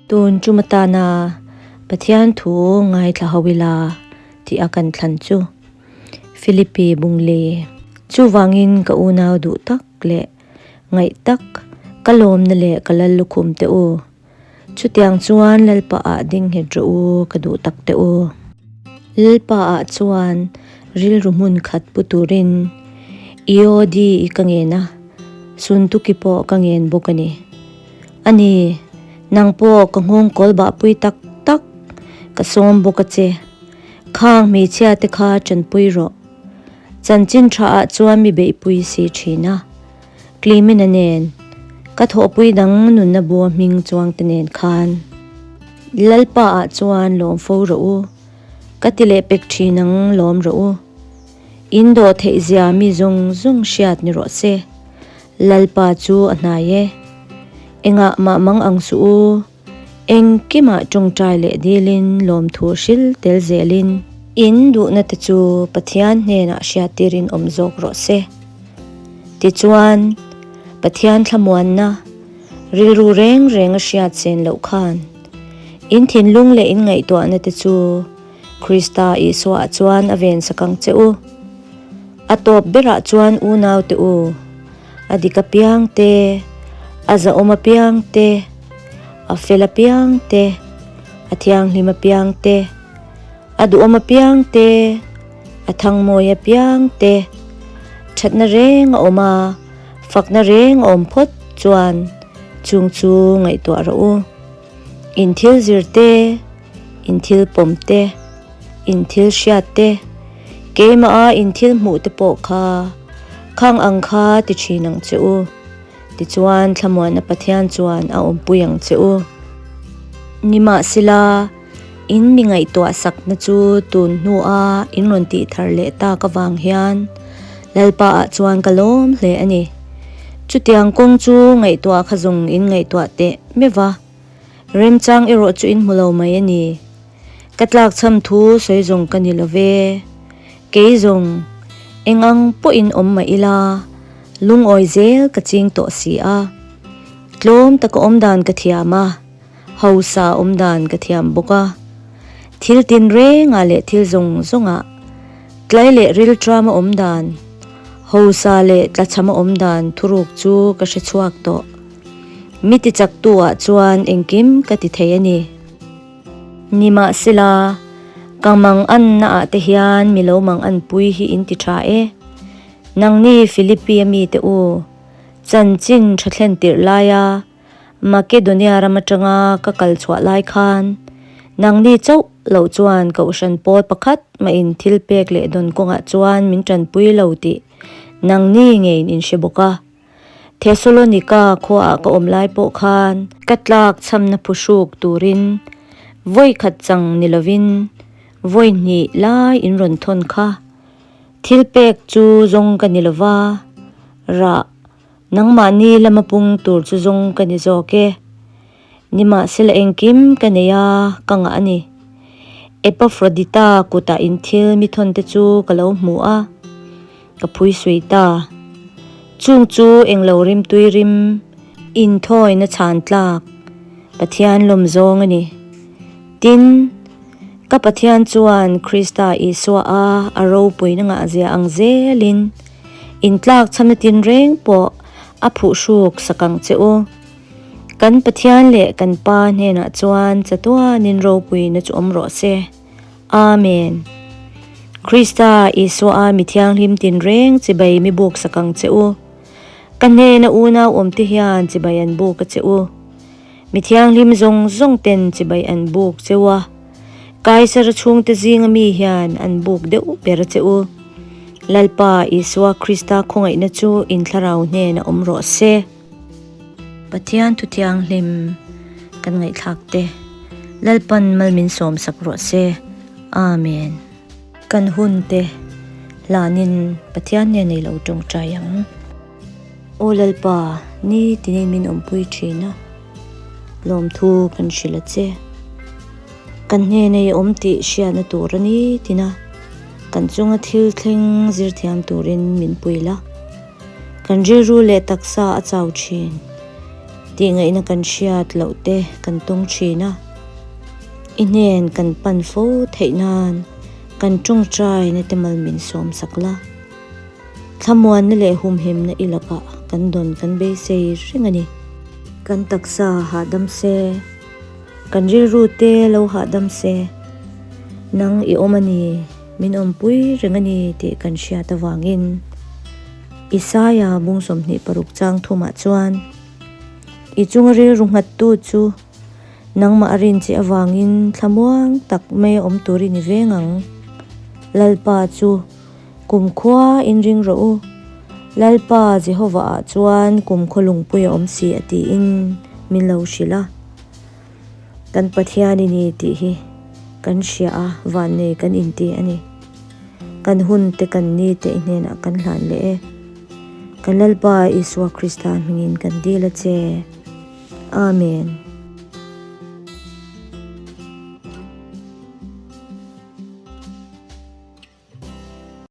Tun tum atana Pathian thu ngaithla ho ila tih a kan thlan chu Philippi Bungle. Chuvangin ka unau duh tak leh ngaih tak ka lawmna leh ka lal lukhum te u. Chutiang chuan Lalpa ah ding nghet rawh u ka duh tak te u. Lalpa ah chuan rilru hmun khat pu turin EOD i ka ngen a, Suntuki pawh ka ngen bawk a ni. A ni, nang pawh ka nghawng kawl bah pui tak tak, ka sawm bawk a che. Khang hmeichhia te kha tanpui rawh. Chanchin tha ah chuan mi beihpui si thin a. Clemena nen, ka thawhpui dang nunna bua hming chuang te nen khan. Lalpa ah chuan lawm fo rawh u. Ka ti leh pek thin ang lawm rawh u. In dawh theih zia mi zawng zawng hriat ni rawh se. Lalpa chu a hnai e. Engah mah mang ang suh u. Engkimah tawngtai leh dilin lawmthu hril tel zelin. In duhna te chu Pathian hnenah hriattirin awm zawk rawh se. Tichuan, Pathian thlamuanna, rilru reng reng a hriat sen loh khan, in thinlung leh in ngaihtuahna te chu Krista Isuaah chuan a vensak ang che u. A tawp berah chuan unau te u, a dik apiang te, a zahawm apiang te, a fel apiang te, a thianghlim apiang te, a duhawm apiang te, a thangmawi apiang te, thatna reng a awm a, fakna reng a awm phawt chuan chung chu ngaihtuah rawh u. In thil zir te, in thil pawm te, in thil hriat te, keimah a in thil hmuh te pawh kha khang ang kha ti thin ang che u. Tichuan thlamuanna Pathian chuan a awmpui ang che u. Nimahsela, in mi ngaihtuah sakna chu tun hnua in rawn tih thar leh tak avang hian Lalpa ah chuan ka lawm hle a ni. Chutiang kawng chu ngaihtuah kha zawng in ngaihtuah teh meuh va. Remchang erawh chu in hmu lo mai a ni. Ka tlakchham thu sawi zawng ka ni lo ve. Kei zawng, eng ang pawhin awm mah ila, lungawi zel ka ching tawh si a. Tlawm taka awm dan ka thiam a, hausa awm dan ka thiam bawk a. Thil tinrengah leh thil zawng zawngah, tlai leh rilṭama awm dan, hausa leh tlachhama awm dan thuruk chu ka hre chhuak tawh. Mi ti chaktu ah chuan engkim ka ti thei a ni. Nimahsela, ka mang anna ah te hian mi lo mang anpui hi in ti tha e. Nangni Philippi a mi te u, chanchin tha thlen tirh laia Makedonia ram atanga ka kal chhuah lai khan, nangni chauh loh chuan kohhran pawl pakhat mah in thil pek leh dawn kawngah chuan min tanpui lo tih nangni ngeiin in hre bawk a. Thesalonika khuaah ka awm lai pawh khan ka tlak chhamna phuhruk turin vawi khat chang ni lovin vawi hnih lai in rawn thawn kha. Thil pek chu zawng ka ni lova, rah nangmahni lama pung tur chu zawng ka ni zawk e. Nimahsela engkim ka nei a, ka ngah a ni. Epafrodita kutah in thil mi thawn te chu ka lo hmu a. Ka phui sui ta. Chung chu englo rimtui rim inthawina chhan tlak Pathian lawm zawng a ni. Tin, ka Pathian chuan Krista Isua a a ropuina ngahzia ang zelin intlak chhamna tinreng pawh a phuhruk sak ang che u. Kan Pathian leh kan Pa hnenah chuan chatuanin ropuina chu awm rawh se. Amen. Krista Isua a mi thianghlim tinreng chibai mi buk sak ang che u. Ka hnena unau awmte hian chibai an buk a che u. Mi thianghlim zawng zawng ten chibai an buk che u a. Kaisara chhungte zinga mi hian an buk deuh ber a che u. Lalpa Isua Krista khawngaihna chu in thlarau hnena awm rawh se. Pathian thu thianghlim kan ngaihthlak te Lalpan mal min sawm sak rawh se. Amen. Kan hun te hlanin Pathian nen ei lo tawngtai ang. Aw Lalpa, ni tinin min awmpui thin a, lawmthu kan hrilh a che. Kan hnena i awm tih hriatna tur a ni tina kan chunga thil thleng zir thiam turin min pui la. Kan rilru leh taksa a chau thin. Tihngaihna kan hriat loh te kan tawng thin a, i hnen kan pan fo theih nan kan tawngtaina te mal min sawm sak la. Thlamuanna leh humhimna i lakah kan dawn kan beisei reng a ni. Kan taksa hahdam se, kan rilru te lo hahdam se, nang i awm a ni, min awmpui reng a ni tih kan hriat avangin Isaia bung 26 chang thumah chuan, I chunga rilru nghattu chu nangmah a rin che avangin thlamuang tak mai a awm tur i ni veng ang. Lalpa chu kumkhua in ring rawh u. Lalpa Jehovah-ah chuan kumkhaw lungpui a awm si a tiin min lo hrilh a. Kan Pathian i ni tih hi kan hria a, vannei kan inti a ni. Kan hun te kan ni te i hnenah kan hlan leh e. Kan Lalpa Isua Krista hmingin kan dil a che. Amen.